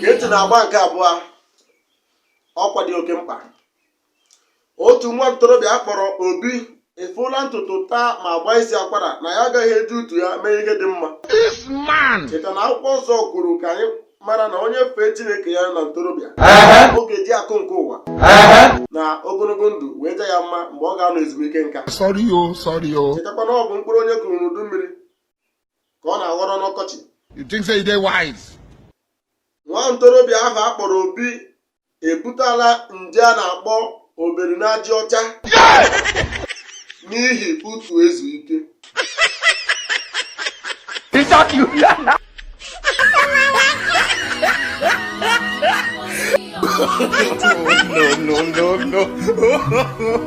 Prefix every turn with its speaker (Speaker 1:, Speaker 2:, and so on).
Speaker 1: Gee ntị na agba nke abụọ, ọkwa dị oke mkpa. Otu nwa ntorobịa a kpọrọ Obi efoola ntutu taa ma gbaa isi akwara na ya agaghị eji utu ya mee ihe dị mma. Cheta na akwụkwọ nsọ kwuru ka anyị mara na onye fee Chineke ya na ntorobịa, ọ ga-eji akụ nke ụwa na ogologo ndụ wee ja ya mma mgbe ọ ga-anọ ezumike nka.
Speaker 2: Sorry o, sorry o.
Speaker 1: Chetakwa na ọ bụ mkpụrụ onye kụrụ n'udu mmiri ka ọ na-aghọrọ n'ọkọchị.
Speaker 2: You think say you dey wise?
Speaker 1: Nwa ntorobịa ahụ a kpọrọ Obi ebutala nje a na-akpọ obiri n'aja ọcha n'ihi utu ezu ike.
Speaker 2: No, no, no, no.